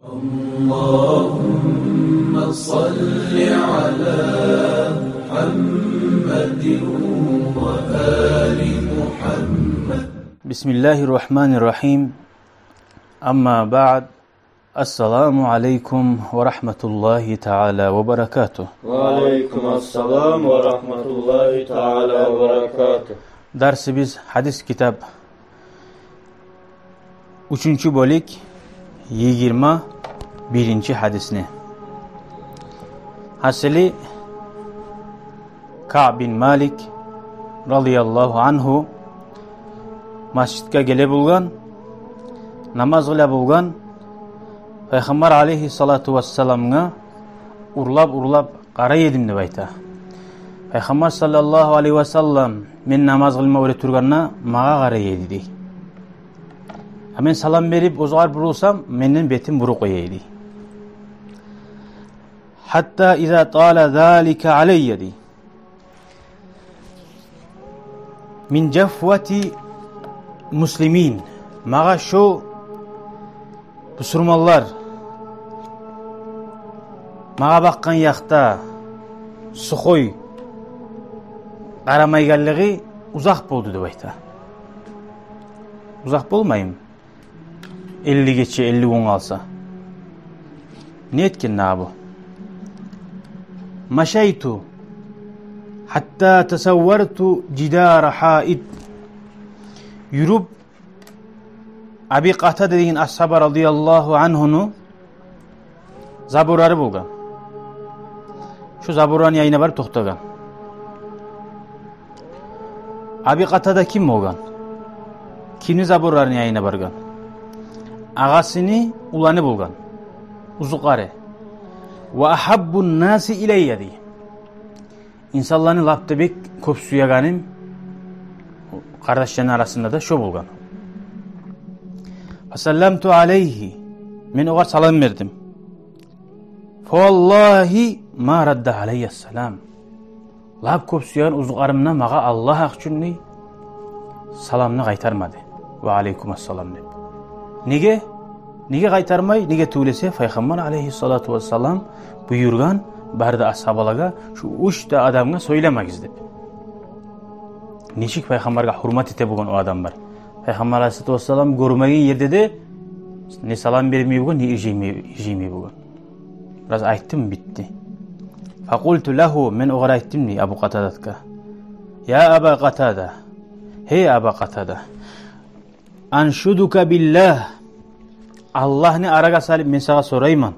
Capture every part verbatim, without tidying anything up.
اللهم صل على محمد وآل محمد. بسم الله الرحمن الرحيم. أما بعد. السلام عليكم ورحمة الله تعالى وبركاته. وعليكم السلام ورحمة الله تعالى وبركاته. Дарсыбыз гьадис китап, уьчюнчю бёлюк, йигирма биринчи гьадисни. Гьасили, Каъб бин Малик, радияллагьу ангьу, межитге геле болгъан, намаз къыла болгъан, Пайхаммар алейгьиссалату вассаламгъа урлап-урлап къарай эдим деп айта. Пайхаммар саллаллагьу алейгьи вассаллам мен намаз къылма оьре тургъанда магъа къарай эди дей. А мен салам берип оьзюне бурулсам, менден бетин буруп къоя эди. حتى إذا طال ذلك علي дей. من جفوة المسلمين. Магъа шо бусурманлар магъа бакъгъан якъда сухой къарамайгъанлыгъы узакъ болду деп айта. Узакъ болмаймы? Элли гече, элли гюн къалса. Не этген дагъы бу? مشيت حتى تسورت جدار حائط. Юрюп, Аби Къатада деген асгьаба радияллагьу ангьуну заборлары болгъан. Шо заборланы янына барып токътагъан. Аби Къатада ким болгъан? Кимни заборларыны янына баргъан? Агъасыны уланы болгъан. Узукъары. وأحب الناس إلي дей. Инсанланы лап да бек кёп сюегеним, къардашланы арасында да шо болгъан. فسلمت عليه. Мен огъар салам бердим. فوالله ما رد علي السلام. Лап кёп сюеген узукъарым да магъа Аллагь гьакъ учун дей саламны къайтармады. Ва алейкум ассалам деп. Неге? Неге къайтармай? Неге тюгюл эсе, Пайхаммар алейгьиссалату вассалам буюргъан бары да асгьабалагъа, шу уьч де адамгъа сёйлемегиз деп. Нечик Пайхаммаргъа гьюрмет эте болгъан о адамлар. Пайхаммар алейгьиссалату вассалам гёрмеген ерде де не салам бермей болгъан, не иржаймай, иржаймай болгъан. Бираз айтдым, битди. فقلت له, мен огъар айтдым дей Абу Къатадатгъа. يا أبا قتادة, гьей Аба Къатада, أنشدك بالله, Аллагьны арагъа салып мен сагъа сорайман.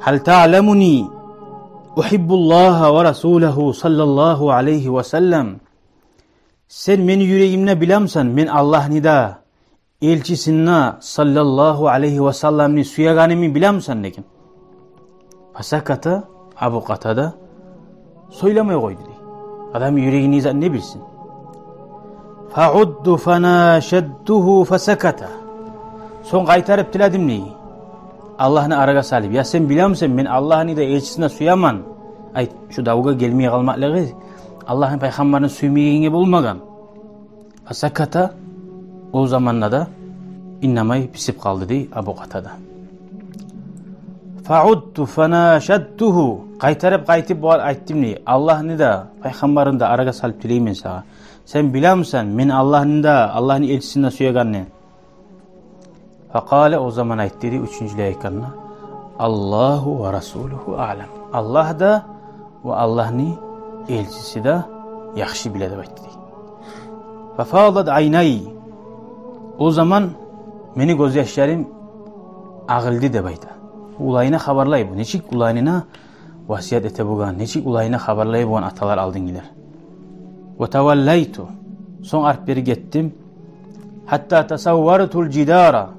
هل تعلمني أحب الله ورسوله صلى الله عليه وسلم. Сен мени юрегимде билемисен, мен Аллагьны да, элчисин де саллаллагьу алайгьи васалламны сюегенимни билемисен деген. Фасаката, Абу Къатада сёйлемей къойду дей. Адам юрегиндеги затны не билсин? Фаудту фанашадтугьу фасаката. Сонг къайтарып тиледим дей. Аллагьны арагъа салып, я сен билемисен, мен Аллагьны да элчисин де сюемен. Айт, шу давгъа гелмей къалмакълыгъы Аллагьны, пайхаммарны сюймегенге болмагъан. Фасаката, о заманда да иннемей писип къалды дей Абу Къатада. Фаудту фанашадтугьу, къайтарып къайтып бугъар айтдым дей, Аллагьны да, пайхаммарны да арагъа салып тилеймен сагъа. Сен билемисен, мен Аллагьны да, Аллагьны элчисин де сюегенни? Факъала, о заман айтды дей, уьчюнчюлей айтгъанда, Аллагьу ва расулугьу аълам. Аллагь да ва Аллагьны элчиси де яхшы биле деп айтды дей. Фафадат айнай. О заман мени гёзьяшларым агъылды деп айта. Уланына хабарлай бу. Нечик уланына васият эте болгъан, нечик уланына хабарлай болгъан аталар алдынгилер. Ва таваллайту. Сонг арт бери гетдим. Гьатта тасаввартул жидара.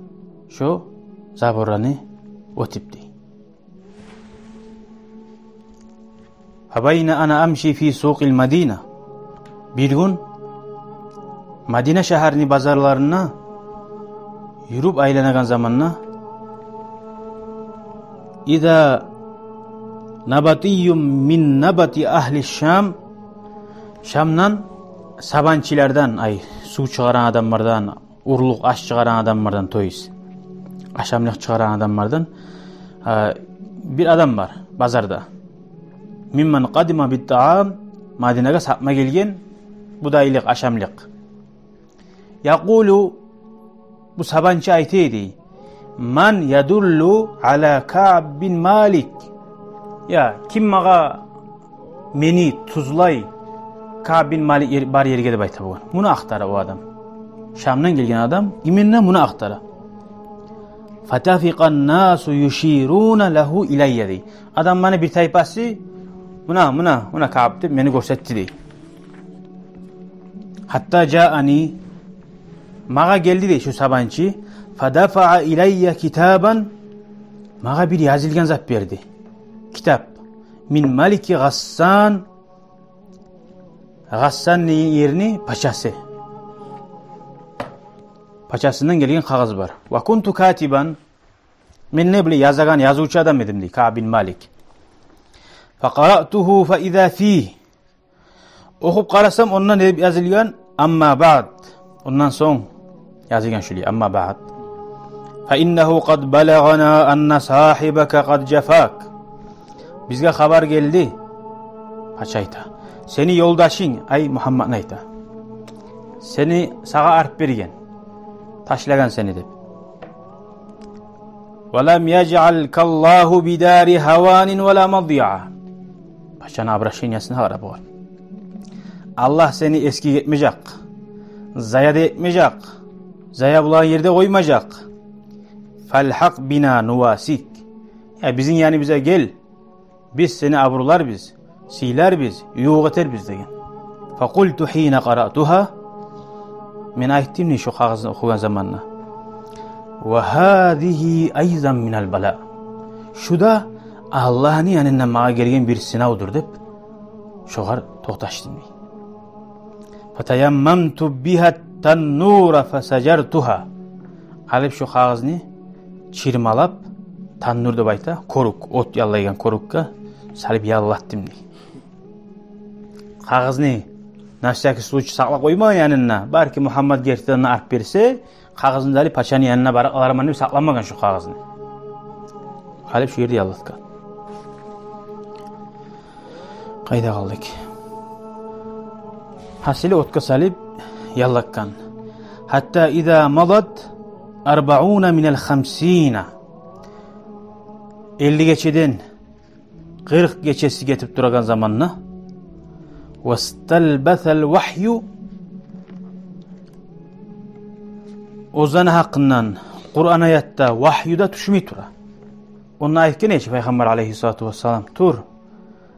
Шо заборланы оьтюп дей. Фабайна ана амши фи сукъил Мадина. Бир гюн Мадина шагьарны базарларында юрюп айланагъан заманда, иза набатийюн мин набати агьли Шам, Шамдан сабанчылардан, ай, сув чыгъарагъан адамлардан, урлукъ аш чыгъарагъан адамлардан, то есть. ашамлыкъ чыгъарагъан адамлардан, э, бир адам бар базарда. Мимман къадима бит-таам, Мадинагъа сатма гелген будайлыкъ, ашамлыкъ. Якъулу, бу сабанчы айта эди: «Ман ядуллу ала Каъб бин Малик?» Я, ким магъа мени тюзлей Каъб бин Малик ер-, бар ерге деп айта болгъан. Муну ахтара о адам. Шамдан гелген адам, именно муну ахтара. Фатафикъан насу юшируна лагьу илайя, дей. Адамланы бир тайпасы: «Муна, муна, муна Каъб», — деп мени гёрсетди, дей. Гьатта жаани, магъа гелди, дей, шу сабанчы. Фадафаа илайя китабан, магъа бир язылгъан зат берди. Китап. Мин малики Гъассан, Гъассан деген ерни пачасы. Пачасындан гелген къагъыз бар. Ва кунту катибан, мен не биле язагъан, язывчу адам эдим, дей, Каъб бин Малик. Факъараътугьу фаиза фигь. Охуп къарасам, онда не деп язылгъан? Амма баъд. Ондан сонг язылгъан шулай: амма баъд. Фаиннагьу къад балагъана анна сагьибака къад жафак. Бизге хабар гелди, пача айта, сени ёлдашынг, ай, Мугьаммадны айта, сени, сагъа арт берген, ташлагъан сени деп. Ва лам яжъалка Аллагьу бидари гьаванин ва ла мадиа. Пачаны обращениясына къара бугъар. Аллагь сени эсгик этмежек, зая да этмежек, зая болагъан ерде къоймажакъ. Фалгьакъ бина нувасик. Я, бизин яныбызгъа гел, биз сени абурларбыз, сыйларбыз, ювукъ этербиз деген. Факъулту гьина къараътугьа, мен айтдым, дей, шу къагъызны охугъан заманда: ва гьазигьи айзан минал бала. Шу да Аллагьны янындан магъа гелген бир сынавдур деп, шогъар токъташдым, дей. Фатаяммамту бигьа таннура фасажартугьа. Алып шу къагъызны чырмалап, таннур деп айта, кёрюк, от яллайгъан кёрюкге салып яллатдым, дей. Къагъызны на всякий случай сакълап къоймагъан янында, балики Мугьаммат гертиден арт берсе, къагъызны да алып пачаны янына барып аларман деп сакъламагъан шу къагъызны. Алып шу ерде яллатгъан. Къайда къалдыкъ? Гьасили, отгъа салып яллатгъан. Гьатта иза мадат арбауна минал хамсина. Элли гечеден къыркъ гечеси гетип турагъан заманда, васталбасал вагью, оьзлени гьакъындан Къуран аят да, вагью да тюшмей тура. Онда айтгъан эди чи Пайхаммар алайгьиссалату вассалам: «Тур».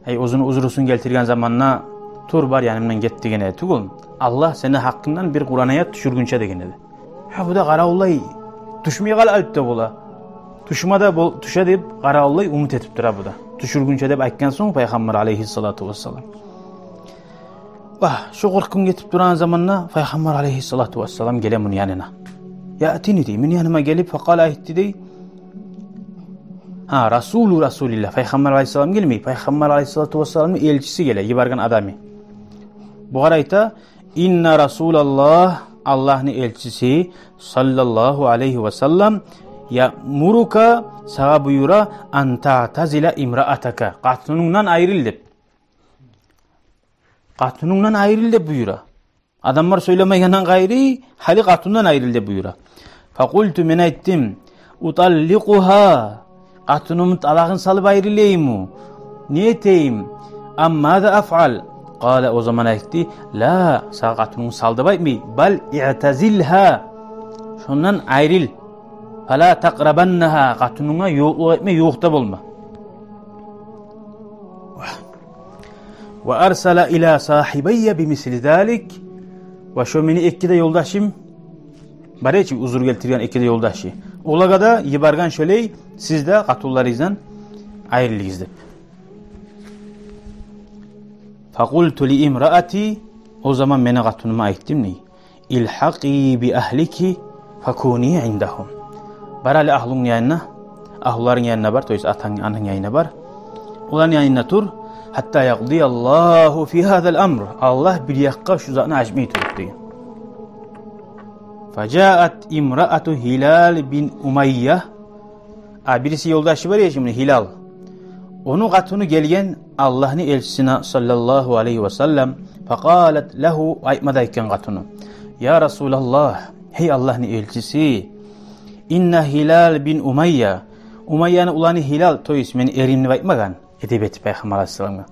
Ай, оьзюню узрусун гелтирген заманда: «Тур, бар янымдан гет», — деген эди тюгюл. «Аллагь сени гьакъынгдан бир Къуран аят тюшюргюнче», — деген эди. Гьа, бу да къаравуллай, тюшмей къала алып да бола. Тюшме де бол-, тюше деп къаравуллай, умут этип тура бу да. Тюшюргюнче деп айтгъан сонг Пайхаммар алайгьиссалату вассалам. Вагь, шу къыркъ гюн гетип турагъан заманда Пайхаммар алайгьиссалату вассалам геле муну янына. Яътини, дей, мени яныма гелип, факъала, айтды, дей. Гьа, расулу расулиллагь. Пайхаммар алайгьиссалам гелмей, Пайхаммар алайгьиссалату вассаламны элчиси геле, йиберген адамы. Бугъар айта: «Инна расулаллагь, Аллагьны элчиси, саллаллагьу алайгьи ва саллам, яъмурука, сагъа буюра, ан таътазила имраатака, къатынынгдан айрыл», — деп. Къатынынгдан айрыл деп буюра. Адамлар сёйлемейгенден къайры, гьали къатындан айрыл деп буюра. Факъулту, мен айтдым: «Уталликъугьа, къатынымны талагъын салып айрылайыммы? Не этейим? Ам маза афъал?» Къала, о заман айтды: «Ла, сагъа къатынынгны сал деп айтмай, бал иътазилгьа, шондан айрыл. Фала такърабаннагьа, къатынынга ювукълукъ этме, ювукъда болма». Ва арсала ила сагьибайя бимисли залик. Ва шо мени эки де ёлдашым бар эди чи, узур гелтирген эки де ёлдашы. Олагъа да йиберген шолай: «Сиз де къатынларыгъыздан айрылыгъыз», — деп. Факъулту ли имраати, о заман мен къатыныма айтдым, дей: «Илгьакъи би агьлики факуни индагьум». Бар гьали агьлунгну янына, агьлуларынгны янына бар, то есть атанг, ананг янына бар. Оланы янында тур. «Гьатта якъдияллагьу фи гьазал амр». Аллагь бир якъгъа шу затны ачмай туруп, деген. Фажаат имраату Гьилал бин Умайя. А, бириси ёлдашы бар эди чи муну, Гьилал. Ону къатыны гелген Аллагьны элчисине, саллаллагьу алайгьи ва саллам. Факъалат лагьу, айтма да айтгъан къатыны: «Я Расулаллагь, гьей Аллагьны элчиси, инна Гьилал бин Умайя, Умайяны уланы Гьилал, то есть мени эрим», — деп айтмагъан. Эдеп этип Пайхаммар алайгьиссаламгъа.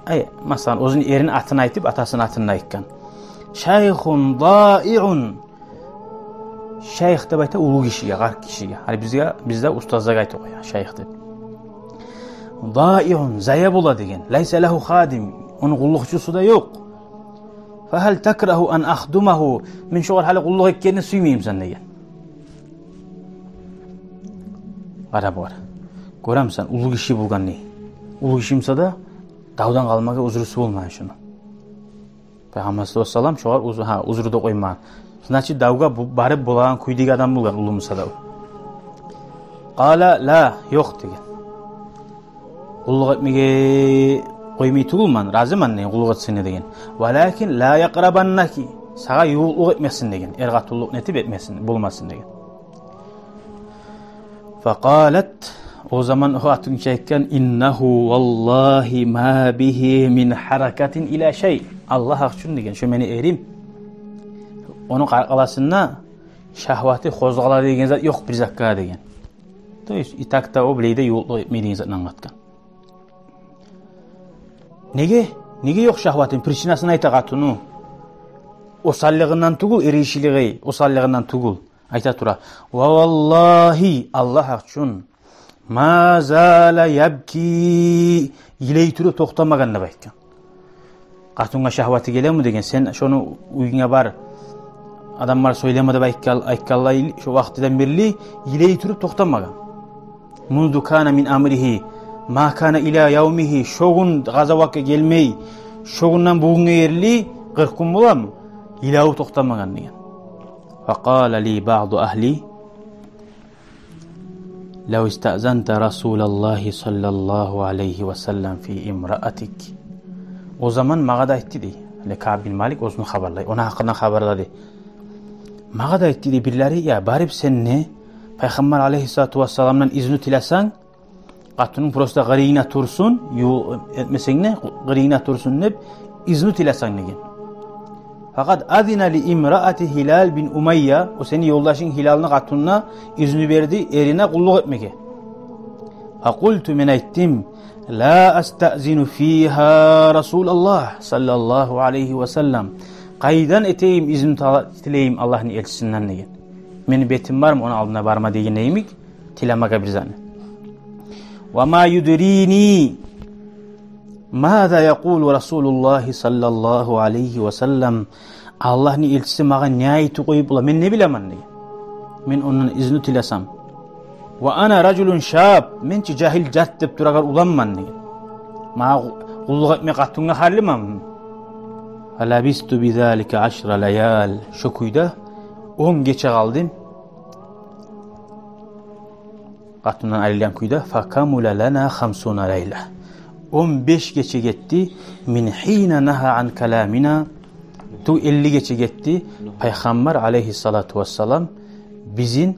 Ай, масала, оьзюню эрини атын айтып, атасыны атын да айтгъан. «Шайхун даиун». Шайх деп айта уллу гишиге, къарт гишиге. Гьали бизге, бизде устазлагъа айта къоя шайх деп. «Даиун», зая бола деген. «Лайса лагьу хадим». Ону къуллукъчусу да ёкъ. «Фагьал такрагьу ан ахдумагьу». Мен шогъар гьали къуллукъ этгенни сюймеймисен деген. Къара бар. Гёремисен, уллу гиши болгъанны. Уллу гиши буса да, давдан къалмагъа узрусу болмагъан шуну. Пайхаммар саллаллагьу алайгьи ва саллам шогъар уз-, гьа, узру да къоймагъан. Значит, давгъа бу-, барып болагъан кюйдеги адам болгъан, уллу буса да. Къала: «Ла, ёкъ», — деген. «Къуллукъ этмеге къоймай тюгюлмен, разимен», — деген, «къуллукъ этсенг де», — деген. «Валакин ла якърабаннаки». Сагъа ювукълукъ этмесин деген. Эр къатынлыкъ нетип этмесин, болмасын деген. Факъалат, о заман о къатын чы айтгъан: «Иннагьу валлагьи ма бигьи мин гьаракатин ила шай». «Аллагь гьакъ учун, — деген, — шо мени эрим, ону къаркъарасында шагьваты къозгъала деген зат ёкъ бир затгъа», — деген. То есть, и так-то о билей де ювукълукъ этмей деген затны англатгъан. Неге? Неге ёкъ шагьватын? Причинасын айта къатыны. Осаллыгъындан тюгюл, эришилиги осаллыгъындан тюгюл. Айта тура: «Ва валлагьи, Аллагь гьакъ учун, ма зала ябки, йылай туруп токътамагъан», — деп айтгъан. Къатынгъа шагьваты гелеми деген, сен шону уьюнге бар, адамлар сёйлеме деп айтгъан-, айтгъанлай, шо вакътиден берли йылай туруп токътамагъан. «Мунзу кана мин амригьи ма кана ила явмигьи», шо гюн къазаватгъа гелмей, шо гюнден бугюнге ерли къыркъ гюн боламы, йылаву токътамагъан деген. «Факъала ли баъду агьли: лав истаъзанта Расулаллагьи саллаллагьу алайгьи ва саллам фи имраатик». О заман магъа да айтды дей. Гьали Каъб бин Малик оьзюню хабарлай, ону гьакъындан хабарлады. Магъа да айтды дей бирлери: «Я, барып сен де Пайхаммар алайгьиссалату вассаламдан изну тилесенг, къатынынг просто къырыйына турсун, ювукъ этмесенг де, къырыйына турсун деп изну тилесенг», — деген. «Факъад азина ли имраати Гьилал бин Умайя», о сени ёлдашынг Гьилалны къатынына изну берди эрине къуллукъ этмеге. «Факъулту», мен айтдым: «Ла астаъзину фигьа Расулаллагь саллаллагьу алайгьи ва саллам». Къайдан этейим изну тала-, тилейим Аллагьны элчисинден деген. Мени бетим бармы ону алдына барма деген йимик, тилемеге бир затны. «Ва ма юдрини маза якъулу Расулуллагьи саллаллагьу алайгьи ва саллам». Аллагьны элчиси магъа не айтып къоюп бола, мен не билемен деген. Мен ондан изну тилесем. «Ва ана ражулун шаб», мен чи жагьил, жарт деп турагъан уланман деген. Магъа къу-, къуллукъ этме къатынгъа гьарлыманмы? «Фалабисту бизалика ашра лаял». Шо кюйде он гече къалдым. Къатындан айрылгъан кюйде. «Факамула лана хамсуна лайла». Он беш гече гетди. «Мин гьина нагьа ан каламина». Ту элли гече гетди. Пайхаммар алайгьиссалату вассалам бизин,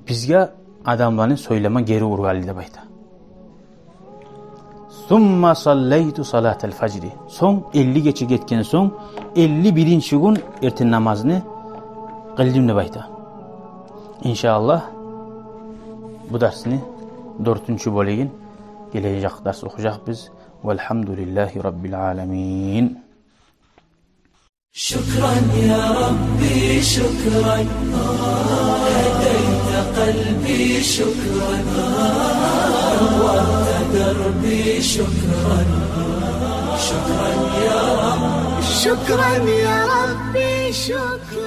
бизге адамланы сёйлеме гери ургъанлы деп айта. «Сумма саллайту салатал фажри». Сонг, элли гече гетген сонг, элли биринчи гюн эртен намазны къылдым деп айта. Иншааллагь, бу дарсны дёртюнчю бёлюгюн гележек дарс охужакъбыз. Валгьамдулиллагьи раббил аламин. شكرا يا ربي، شكرا. هديت قلبي، شكرا. نورت دربي، شكرا. شكرا يا رب. شكرا يا ربي، شكرا.